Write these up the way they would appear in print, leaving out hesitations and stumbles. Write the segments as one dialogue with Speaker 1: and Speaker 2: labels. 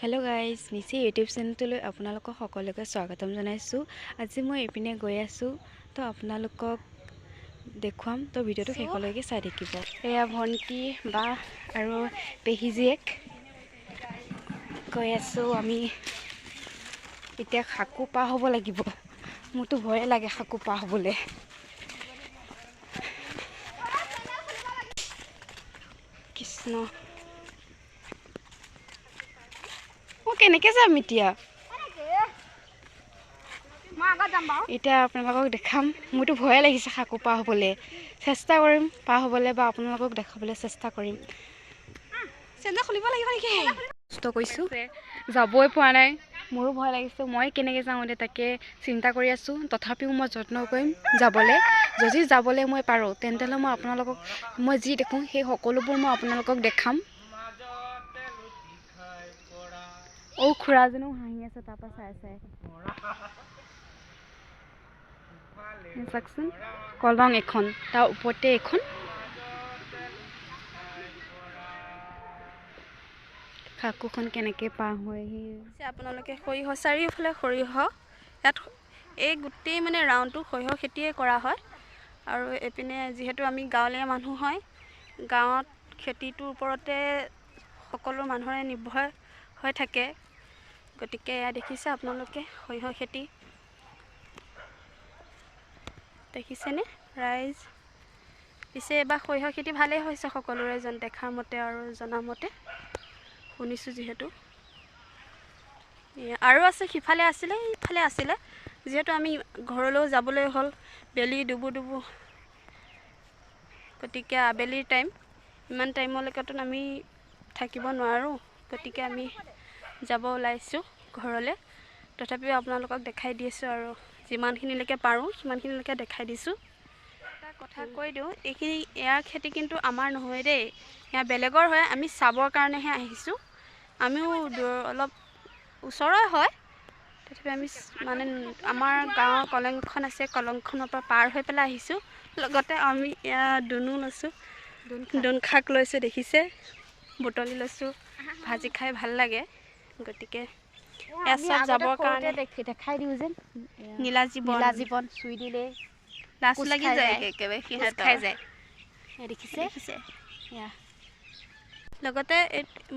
Speaker 1: Hello' guys, নিচি YouTube চেনেলটোলৈ আপোনালোকক সকলোকে স্বাগতম জনাইছোঁ। আজি মই এইপিনে গৈ আছোঁ, তো আপোনালোকক দেখুৱাম। তো ভিডিঅ'টো শেষলৈকে চাই থাকিব। এয়া ভণ্টি, বা আৰু পেহীজীয়েক গৈ আছোঁ আমি। এতিয়া সাঁকো পাৰ হ'ব লাগিব। মোৰতো ভয়ে লাগে সাঁকো পাৰ হ'বলৈ। কৃষ্ণ, মই কেনেকৈ যাম এতিয়া? এতিয়া আপোনালোকক দেখাম। মোৰতো ভয়ে লাগিছে সাঁকো পাৰ হ'বলৈ। চেষ্টা কৰিম পাৰ হ'বলৈ বা আপোনালোকক দেখাবলৈ চেষ্টা কৰিম। চেণ্ডেল খুলিব লাগিব নেকি? কষ্ট কৰিছোঁ, যাবই পৰা নাই। মোৰো ভয় লাগিছে, মই কেনেকৈ যাওঁ এতিয়া তাকে চিন্তা কৰি আছোঁ। তথাপিও মই যত্ন কৰিম যাবলৈ। যদি যাবলৈ মই পাৰোঁ তেন্তেহ'লে মই আপোনালোকক মই যি দেখোঁ সেই সকলোবোৰ মই আপোনালোকক দেখাম। অ' খুৰাজনেও হাঁহি আছে তাৰপৰা চাই চাই। চাওকচোন, কলং এখন, তাৰ ওপৰতে এখন সাঁকোখন কেনেকৈ পাৰ হয়।
Speaker 2: সেই আপোনালোকে সৰিয়হ, চাৰিওফালে সৰিয়হ। ইয়াত এই গোটেই মানে ৰাউণ্ডটো সৰিয়হ খেতিয়ে কৰা হয়। আৰু এইপিনে যিহেতু আমি গাঁৱলীয়া মানুহ হয়, গাঁৱত খেতিটোৰ ওপৰতে সকলো মানুহৰে নিৰ্ভৰ হৈ থাকে। গতিকে এয়া দেখিছে আপোনালোকে সৰিয়হ খেতি, দেখিছেনে ৰাইজ? পিছে এইবাৰ সৰিয়হ খেতি ভালেই হৈছে সকলোৰে দেখাৰ মতে আৰু জনা মতে শুনিছোঁ যিহেতু। আৰু আছে সিফালে আছিলে, ইফালে আছিলে। যিহেতু আমি ঘৰলৈও যাবলৈ হ'ল, বেলি ডুবু ডুবু, গতিকে আবেলিৰ টাইম, ইমান টাইমলৈকেতো আমি থাকিব নোৱাৰোঁ। গতিকে আমি যাব ওলাইছোঁ ঘৰলৈ। তথাপিও আপোনালোকক দেখাই দিছোঁ আৰু যিমানখিনিলৈকে পাৰোঁ সিমানখিনিলৈকে দেখাই দিছোঁ। এটা কথা কৈ দিওঁ, এইখিনি ইয়াৰ খেতি কিন্তু আমাৰ নহয় দেই, এয়া বেলেগৰ হয়। আমি চাবৰ কাৰণেহে আহিছোঁ। আমিও অলপ ওচৰৰে হয়, তথাপি আমি মানে আমাৰ গাঁৱৰ কলংখন আছে, কলংখনৰ পৰা পাৰ হৈ পেলাই আহিছোঁ। লগতে আমি এয়া দোনো লৈছোঁ, দোন শাক লৈছোঁ, দেখিছে, বুটলি লৈছোঁ। ভাজি খাই ভাল লাগে। গতিকে এয়া চব যাবৰ কাৰণে
Speaker 1: দেখাই দিওঁ যেন
Speaker 2: নীলাজী বন,
Speaker 1: নীলাজী বন চুই দিলে
Speaker 2: লাজ লাগি যায় একেবাৰে, সিহঁতৰ
Speaker 1: খাই যায়। দেখিছে,
Speaker 2: দেখিছে। লগতে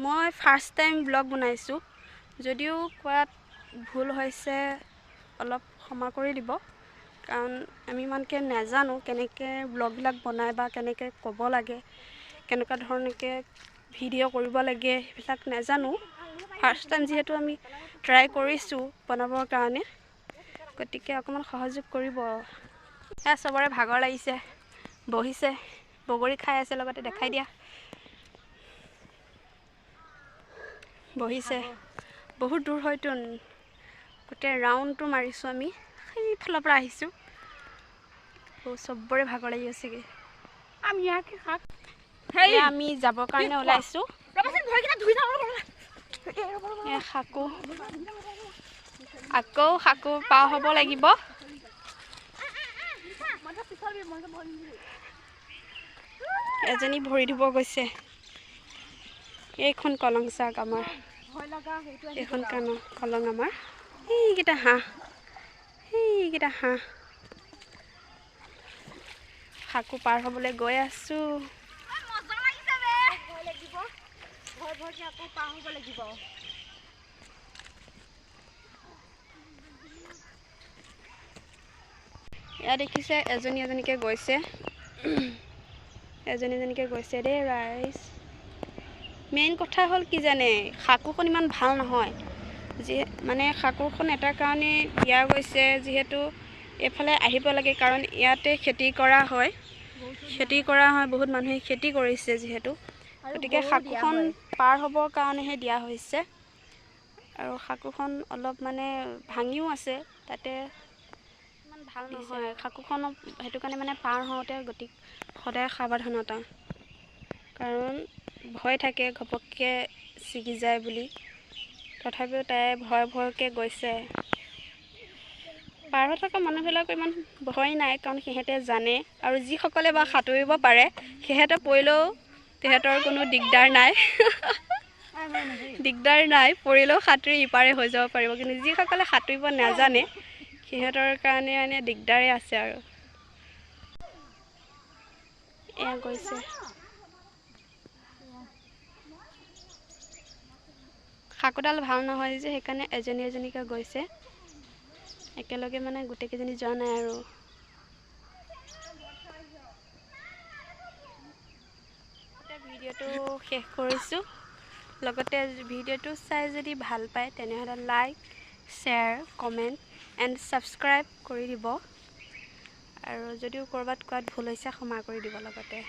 Speaker 2: মই ফাৰ্ষ্ট টাইম ব্লগ বনাইছোঁ, যদিও কোৱাত ভুল হৈছে অলপ ক্ষমা কৰি দিব, কাৰণ আমি ইমানকৈ নাজানো কেনেকৈ ব্লগবিলাক বনায় বা কেনেকৈ ক'ব লাগে, কেনেকুৱা ধৰণকৈ ভিডিঅ' কৰিব লাগে, সেইবিলাক নাজানো। ফাৰ্ষ্ট টাইম যিহেতু আমি ট্ৰাই কৰিছোঁ বনাবৰ কাৰণে, গতিকে অকণমান সহযোগ কৰিব। এয়া চবৰে ভাগৰ লাগিছে, বহিছে, বগৰী খাই আছে, লগতে দেখাই দিয়া বহিছে। বহুত দূৰ হয়তো, গোটেই ৰাউণ্ডটো মাৰিছোঁ আমি, সেইফালৰ পৰা আহিছোঁ। চবৰে ভাগৰ লাগি গৈছেগৈ। আমি যাবৰ কাৰণে ওলাইছোঁ। সাঁকো, আকৌ সাঁকো পাৰ হ'ব লাগিব। এজনী ভৰি ধুব গৈছে। এইখন কলং চাক আমাৰ, এইখন কলং আমাৰ। সেইকেইটা হাঁহ, সেইকেইটা হাঁহ। সাঁকো পাৰ হ'বলৈ গৈ আছোঁ। এয়া দেখিছে এজনী এজনীকৈ গৈছে, এজনী এজনীকৈ গৈছে দেই ৰাইজ। মেইন কথা হ'ল কি জানে, সাঁকোখন ইমান ভাল নহয়। যি মানে সাঁকোখন এটা কাৰণে দিয়া গৈছে, যিহেতু এইফালে আহিব লাগে, কাৰণ ইয়াতে খেতি কৰা হয়, খেতি কৰা হয়, বহুত মানুহে খেতি কৰিছে যিহেতু, গতিকে সাঁকোখন পাৰ হ'বৰ কাৰণেহে দিয়া হৈছে। আৰু সাঁকোখন অলপ মানে ভাঙিও আছে, তাতে ইমান ভাল নহয় সাঁকোখন, সেইটো কাৰণে মানে পাৰ হওঁতে গতিকে সদায় সাৱধানতা, কাৰণ ভয় থাকে ঘপককৈ ছিগি যায় বুলি। তথাপিও তাই ভয় ভয়কৈ গৈছে। পাৰ হৈ থকা মানুহবিলাকৰ ইমান ভয় নাই, কাৰণ সিহঁতে জানে, আৰু যিসকলে বা সাঁতুৰিব পাৰে সিহঁতে পৰিলেও তেহেঁতৰ কোনো দিগদাৰ নাই। দিগদাৰ নাই, পৰিলেও সাঁতুৰি ইপাৰে হৈ যাব পাৰিব। কিন্তু যিসকলে সাঁতুৰিব নাজানে সিহঁতৰ কাৰণে মানে দিগদাৰে আছে আৰু। এয়া গৈছে। সাঁকোডাল ভাল নহয় যে, সেইকাৰণে এজনী এজনীকৈ গৈছে, একেলগে মানে গোটেইকেইজনী যোৱা নাই আৰু। ভিডিঅ'টো শেষ কৰিছোঁ। লগতে ভিডিঅ'টো চাই যদি ভাল পায় তেনেহ'লে like, share, comment and subscribe কৰি দিব। আৰু যদিও ক'ৰবাত কোৱাত ভুল হৈছে ক্ষমা কৰি দিব লগতে।